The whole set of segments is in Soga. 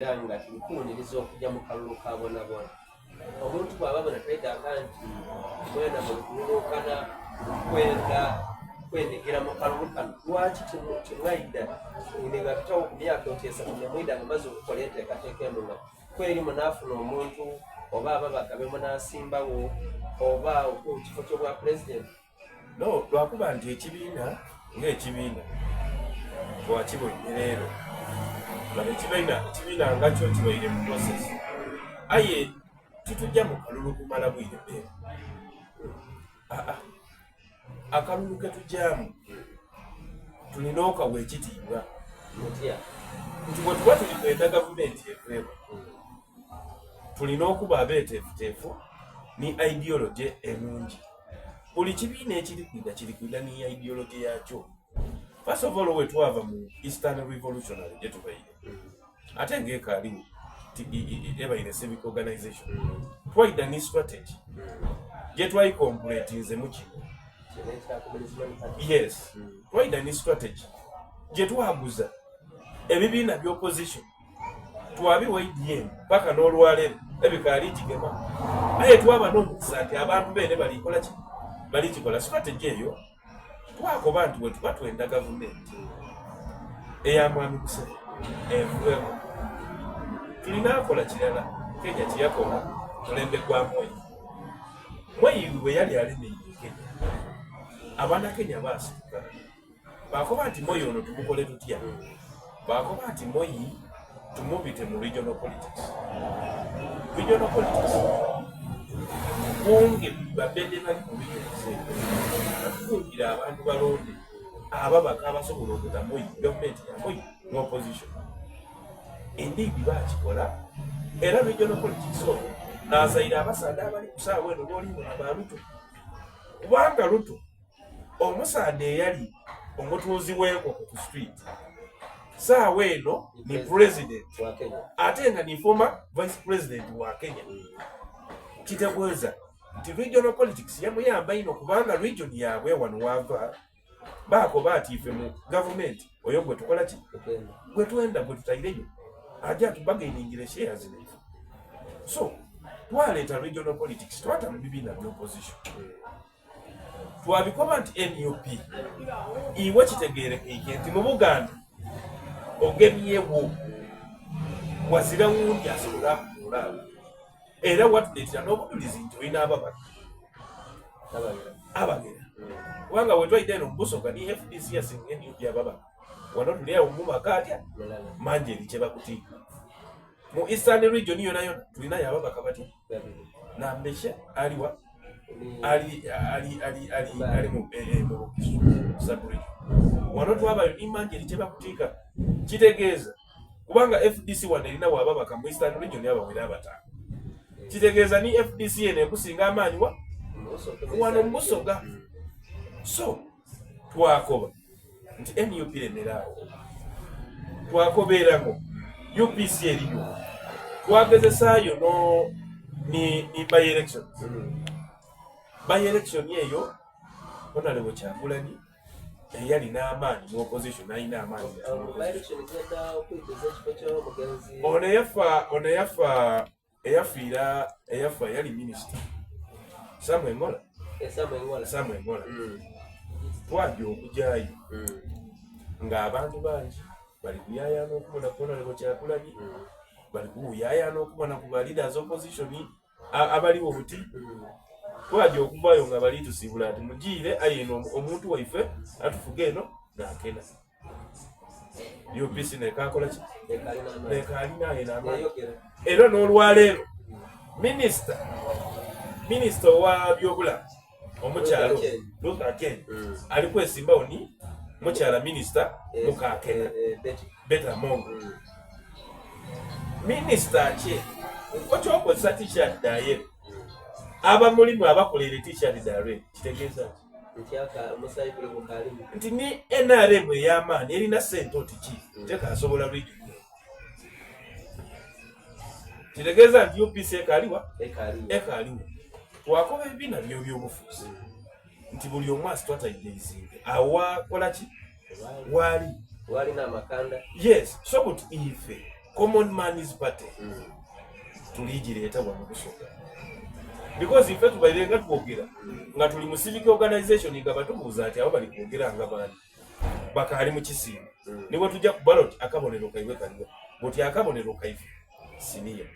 Era nga tuli kuwuliriza okuja mu kalulu ka bonabona. Omuntu bw'aba bona taidhanga nti mwena muli kululunkana kwenda kwenhigira mu kalulu kano, lwaki timwaidha ni ghabitagho ku myaka oti esatu ni mwidha nga mumaze okukola enteekateeka enungamu? Kweri munaafuna omuntu oba ababaka be munaasimbagho oba ku kifo ky'obwapulezidenti. No, lwakuba nti ekibiina ng'ekibiina twakiboine leero nga ekibiina ekibiina nga kyo kibaire mu process aye titujja mu kalulu kumala bwire be aa akalulu ke tujyamu tulina okawa ekitiibwa nti bwe tuba tuli kwenda gavumenti eveewo tulina okuba abeeteefuteefu ni ideology enungi Buli kibiina ekiri kwidha kiri kwidha ni ideology yakyo. First of all wetwava mu Eastern Revolutionary gyetubaire ate nga ekaaliwo ebaire civic organization twaidha ni strategy gyetwaikompletinze mu kino. Yes, twaidha ni strategy gyetwaguza ebibiina bya opposition twabiwa IDM paka n'olwaleero ebikaali gigema aye twaba n'omukisa nti abantu beene balikola ki balikikola strategy eyo twakoba nti bwetuba twenda gavumenti eya mwami Museveni eveeko tulina akola kirala Kenya kyeyakola mulembe gwa Moi Moi bwe yali alemeire e Kenya abanakenya baasituka Baakoba nti Moi ono tumukole tutya? Baakoba nti Moi tumubite mu regional politics. Regional politics kunge babede bali mu regions ezo batukungira abantu balonde ababaka abasobola okuta Moi gavumenti ya Moi mu opposition. Indeed baakikola era regional politics ono n'azaire abasaadha abali ku saawa eno b'oli bona ba Ruto kubanga Ruto omusaadha eyali omutunzi w'enkoko ku street saawa eno ni president ate nga ni former vice president wa Kenya kitegeeza nti regional politics yamuyamba ino kubanga region yaabwe wano wava bakoba ati ife mu gavumenti oyo gwe tukola ki gwe twenda gwe tutaireyo aja atubagainingira shares naife so twaleeta regional politics twata mu bibiina bya opposition Twabikoba nti nup iwe kitegeerekeike nti mu Buganda ogemyegho wazira wundi asobola akutuula agho era watuleetera n'obujulizi nti olina ababaka abaghera kubanga bwetwaidha eno mu Busoga ni fdc yasinga nup ababaka wano tuli agho mubaka atya mangi eri kyebakutiika mu Eastern region yonayona tulinayo ababaka batya Nambeshe aliwa ali ali ali ali ali mu eh, eh, mu Bugisu sub-region wano twabayo ni mangi eri kyebakutiika kitegeeza kubanga FDC wano erina wababaka mu Eastern region abawera abataano kitegeeza ni FDC eno ekusinga amaanyi wa wano mu Busoga so twakoba nti nup lemeraawo twakobeeramu upc eriyo twagezesaayo no ni, ni by elections mm. by election eyo honorable kyagulanyi eyali n'amaanyi mu opposition alina amaanyi ono yafa ono yafa eyafiira eyafa yali minisita Sam Engola eh, Sam Engola mm. twaja okujayo mm. ng'abantu bangi bali kuyayaana okubona ku Honorable Kyagulanyi mm. bali kuyayaana okubona ku ba leaders opposition abaliwo buti twaja okuvayo nga bali tusiibula nti mugiire aye eno omuntu waife atufuga eno nakena UPC nekakola ki nekalina ayina era n'olwaleero minisita minisita owa byobulamu omukyalo Ruth Aceng mm. ali kwesimbawo ni mukyala minisita eh, mukakena eh, eh, Betty Amongo mm. minisita Aceng okyokozesa t-shirt daye mm. abamulimu abakolere t-shirt dare kitegeeza ki nti ni nrm ey'amaanyi erina sente oti ki mm. tekasobola region kitegeeza nti upc ekaliwa ekaliwo twakoba ebibiina byobyobufuzi mm. nti buli omu asitwataigezinge awakola ki waali amakanda yes so but ife. Common Man's Party tuligireeta wano Busoga, because ife tubaire nga twogera nga tuli mu civic organization, nga batubuuza nti abo bali kwogera nga baani bakaali mu kisiimo. Ne bwe tujja ku ballot, akabonero kaibwe kaliwo buti, akabonero kaife siniya.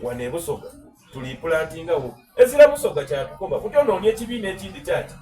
Wano e Busoga tuli plantingawo ezira Busoga kyatukoba kuti onoonya ekibiina ekindi kyaki.